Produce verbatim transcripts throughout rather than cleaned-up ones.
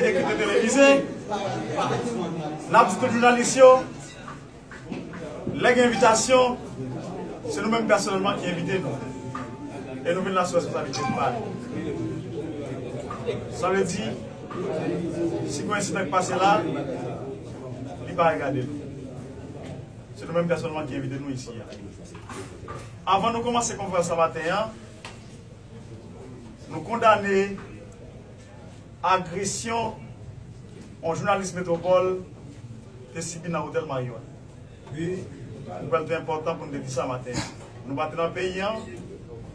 Ekri te televize, n ap di tout jounalis yo, lè gen envitasyon, se nou menm pèsonèlman ki envite nou. E nou vin la sou responsablite nou pa nou. Sa vle di, si gen ensidan k pase la, li pa regade nou. Se nou menm pèsonèlman ki envite nou isi a. Anvan nou kòmanse konferans sa maten an, nou kondane agresyon yon jounalis Metwopòl te sibi nan otèl Marriott. Wi. M kwè l te enpòtan pou n te di sa maten an. Nou pa te nan peyi an,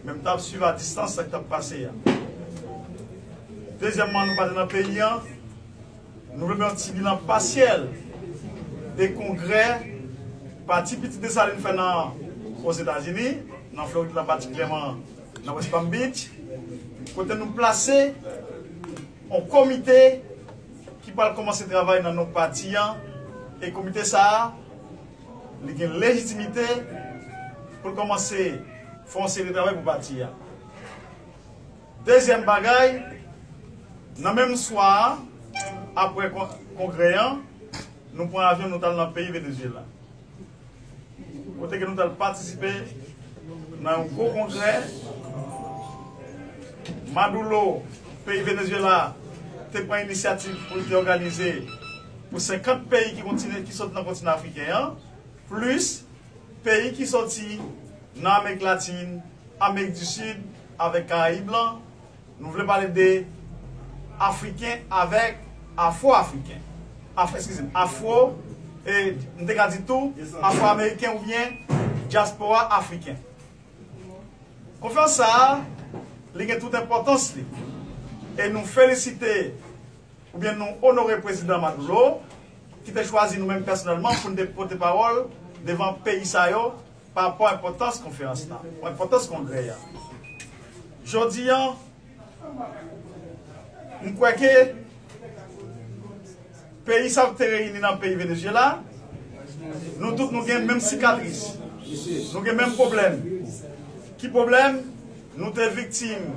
men m t ap swiv a distans sa k t ap pase a. Dezyèmman, nou pa te nan peyi an, nou vle fè yon ti bilan pasyèl de kongrè Pati Pitit Desalin fè nan Ozetazini, nan Florid la patikilyèman nan West Palm Beach, kote nou plase yon komite ki pral kòmanse travay nan non pati an, e komite sa a, li gen lejitimite pou l kòmanse fè yon seri de travay pou pati a. Dezyèm bagay, nan menm swa a, apre kon-, kongrè an, nou pran avyon, nou t al nan peyi Venezyela. Kote ke nou t al patisipe nan yon gwo kongrè. Maduro, peyi Venezyela, te pran inisyativ pou l te òganize pou senkant peyi ki kontinan, ki sot nan kontinan afriken an, plis peyi ki soti nan Amerik Latin, Amerik di Sid, avèk Karayib lan, nou vle pale de Afriken avèk Afwo-Afriken. Af-, eskize m, Afwo, e m te ka di tou, Afwo-Ameriken oubyen dyaspora afriken. Konferans sa a, li gen tout enpòtans li. E nou felisite oubyen nou onore Prezidan Maduro, ki te chwazi nou menm pèsonèlman pou n te pote pawòl devan peyi sa yo pa rapò a enpòtans konferans la, enpòtans kongrè a. Jodi a, m kwè ke peyi sa yo ki te reyini nan peyi Venezyela, nou tout nou gen menm sikatris. Nou gen menm pwoblèm. Ki pwoblèm? Nou te viktim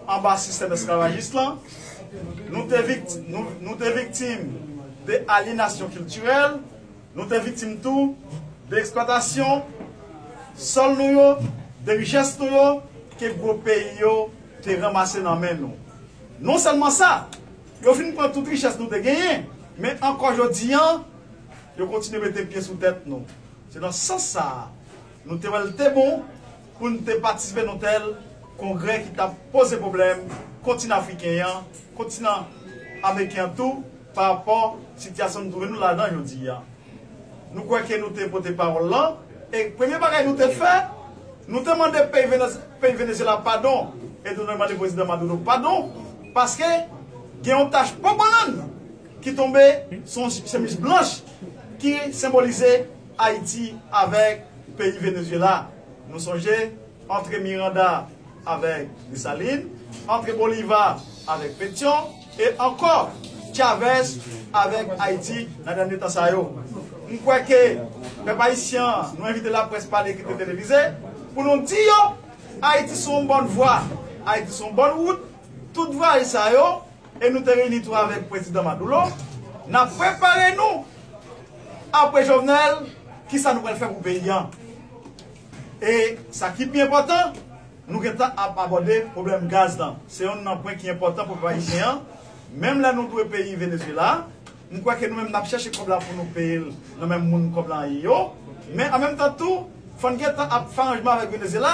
anba sistèm esklavajis lan. Nou te viktim, nou, nou te viktim de alyenasyon kiltirèl. Nou te viktim tou de eksplwatasyon sòl nou yo, de richès nou yo, ke gwo peyi yo te ranmase nan men nou. Non sèlman sa, yo fin pran tout richès nou te genyen, men ankò jodi a, yo kontinye mete pye sou tèt nou. Se nan sans sa a, nou te wè l te bon pou n te patisipe nan tèl kongrè ki t ap poze pwoblèm kontinan afriken an, kontinan ameriken an tou, pa rapò sitiyasyon nou twouve nou ladan jodi a. Nou kwè ke nou te pote pawòl lan, e premye bagay nou te fè, nou te mande peyi Venez-, peyi Venezyela padon, e nou te mande Prezidan Maduro padon, paske gen yon tach po bannann ki tonbe, se yon chemiz blanch ki senbolize Ayiti avèk peyi Venezyela. Nou sonje antre Miranda avèk Desalin, antre Boliva avèk Petyon, e ankò Chavez avèk Ayiti nan dènye tan sa yo. M kwè ke pèp ayisyen an, nou envite laprès pale, ki te televize, pou nou di yo, Ayiti sou yon bòn vwa, Ayiti sou yon bòn wout, tout vwayi sa yo, e nou te reyini tou avèk Prezidan Maduro, n ap prepare nou apre Jovenel, kisa nou pral fè pou peyi an. E sa ki pi enpòtan, nou gentan ap abòde pwoblèm gaz lan. Se youn nan pwen ki enpòtan pou pèp ayisyen an. Menm lè nou dwe peyi Venezyela, m kwè ke nou menm n ap chèche kòb la pou nou peye l nan menm moun kòb la ye yo. Men an menm tan tou, fò n gentan ap fè aranjman avèk Venezyela,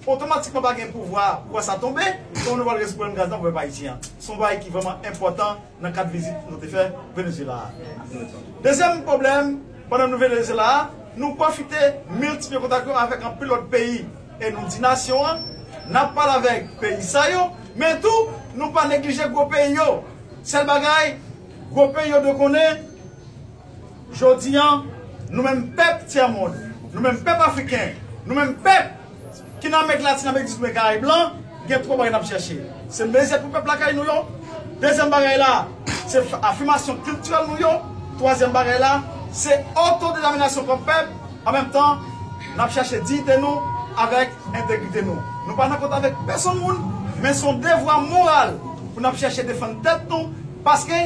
otomatikman pa gen pouvwa pou wè sa tonbe, kòman nou pral rezoud pwoblèm gaz lan pou pèp ayisyen an. Se yon bagay ki vrèman enpòtan nan kad vizit nou te fè Venezyela a. Dezyèm pwoblèm, pandan nou Venezyela a, nou pwofite miltipliye kontak yo avèk anpil lòt peyi. E nou di nasyon an, n ap pale avèk peyi sa yo, men tou, nou pa neglije gwo peyi yo. Sèl bagay, gwo peyi yo dwe konnen, jodi a, nou menm pèp tyèmond, nou menm pèp afriken, nou menm pèp ki nan Amerik Latin, Amerik di Sid, Karayib lan, gen twa bagay n ap chèche. Se mezi èd pou pèp lakay nou yo. Dezyèm bagay la, se f-, afimasyon kiltirèl nou yo. Twazyèm bagay la, se otodetèminasyon kòm pèp. An menm tan, n ap chèche diyite nou avèk entegrite nou. Nou pa nan kont avèk pèsonn moun, men se yon devwa moral pou n ap chèche defann tèt nou, paske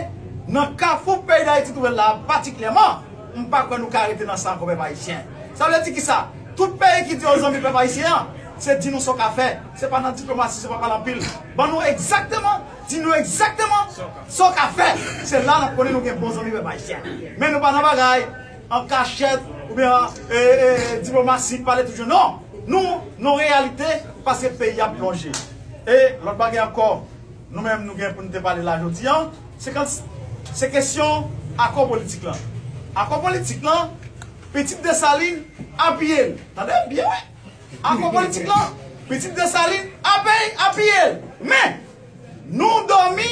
Nan kafou peyi Dayiti twouve l la patikilyèman, m pa kwè nou ka rete nan sa ankò, pèp ayisyen. Sa vle di kisa? Tout peyi ki di yo zanmi pèp ayisyen an, se di nou sa w ka fè. Se pa nan diplomasi, se pa pale anpil. Ban nou egzakteman, di nou egzakteman sa w ka fè. Se la n ap konnen nou gen bon zanmi pèp ayisyen. Men nou pa nan bagay an kachèt oubyen e, e, diplomasi, pale toujou. Non, nou, nou reyalite, paske peyi a plonje. E lòt bagay ankò, nou menm nou gen pou nou te pale la jodi a, se kan, se kesyon akò politik lan. Akò politik lan, pitit Desalin apiye l. Tande m byen, wi. Akò politik lan, pitit Desalin apiye, apiye l. Men, nou dòmi,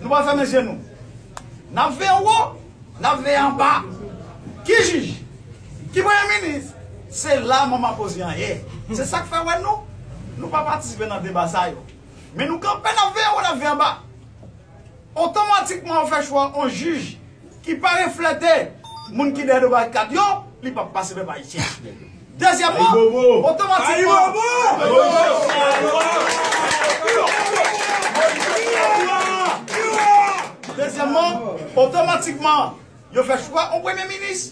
nou pa fèmen je nou. N ap veye anwo, n ap veye anba. Ki jij? Ki premye minis? Se la manman koze an ye. Se sa k fè wè nou, nou pa patisipe nan deba sa yo. Men nou kanpe, n ap veye anwo, n ap veye anba. Otomatikman, yo fè chwa yon jij ki pa reflete moun ki dèyè do barikad yo, li p ap pase pèp ayisyen. Dezyèmman, otomatikman, dezyèmman, otomatikman, yo fè chwa yon premye minis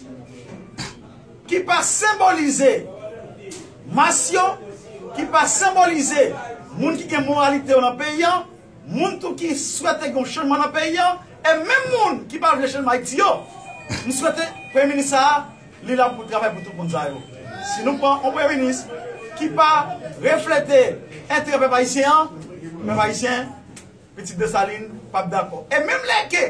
ki pa senbolize mas yo, ki pa senbolize moun ki gen moralite yo nan peyi an, moun tou ki swete gen yon chanjman nan peyi an, e menm moun ki pa vle chanjman Ayiti yo. M swete premye minis sa a, li la pou travay pou tout moun sa yo. Si nou pran yon premye minis ki pa reflete enterè pèp ayisyen an, pèp ayisyen, pitit Desalin p ap dakò. E menm lè ke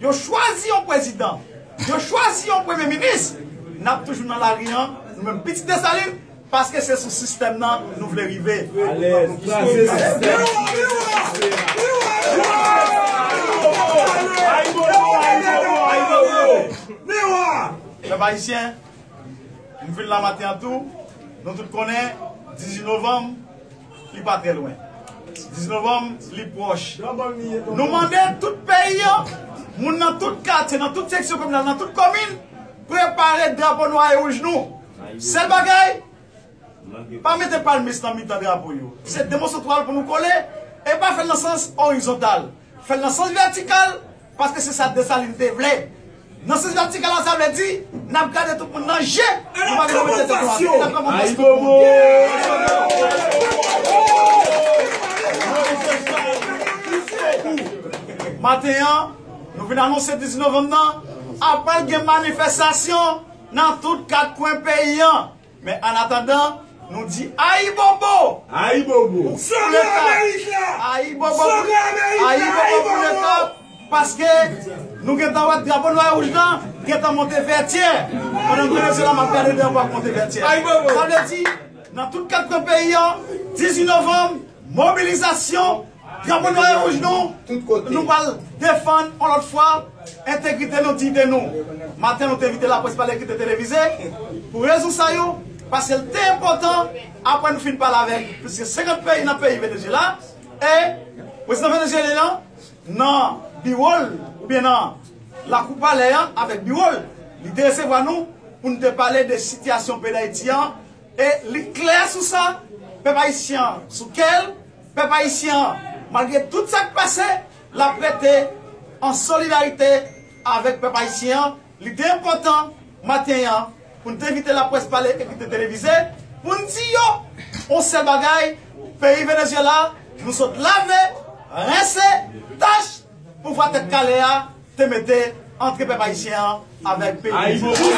yo chwazi yon prezidan, yo chwazi yon premye minis, n ap toujou nan lari an, nou menm pitit Desalin, paske se sou sistèm nan nou vle rive. Alèz, kraze sistèm. Pèp ayisyen, m vin la maten an tou, nou tout konnen, dizuit novanm, li pa trè lwen. Dizuit novanm, li pwòch. Nou mande tout peyi an, moun nan tout katye, nan tout seksyon kominal, nan tout komin, prepare drapo nwa e wouj nou. Sèl bagay, pa mete palmis nan mitan drapo yo. Se demonstratwa pou nou kole, e pa fè l nan sans orizontal. Fè l nan sans vètikal, paske se sa Desalin te vle. Nan sans vètikal la, sa vle di, n ap gade tout moun nan je, nou pa vin mete tèt nou atè, n ap fè yon pastè pou moun. Maten an, nou vin anonse dizuit novanm nan, apral gen manifestasyon nan tout kat kwen peyi an. Men annatandan, nou di ayibobo! Ayibobo! Pou Leta! Ayibobo! Ayibobo pou Leta! Paske nou gentan wè drapo nwa e wouj lan gentan monte Vètyè. Pandan nou Venezuela, m ap gade drapo ap monte Vètyè. Sa vle di, nan tout kat kwen peyi an, dizuit novanm, mobilizasyon, drapo nwa e wouj nou, nou pral defann yon lòt fwa entegrite nou, diyite nou. Maten, nou te envite laprès pale, ki te televize, pou rezon sa yo, paske l te enpòtan, apre nou fin pale avèk plis ke senkant peyi nan peyi Venezuela, e prezidan venezuelyen an, nan biwo l, oubyen nan lakou palè an, avèk biwo l, li te resevwa nou pou nou te pale de sitiyasyon peyi Dayiti an, e li klè sou sa, pèp ayisyen an sou kè l, pèp ayisyen an, malgre tout sa k pase, l ap rete an solidarite avèk pèp ayisyen an. Li te enpòtan maten an pou n te envite laprès pale, envite televize, pou n di yo yon sèl bagay, peyi Venezuela, nou sot lave, rense, tach, pouvwa tèt kale a te mete antre pèp ayisyen an avèk peyi Venezuela.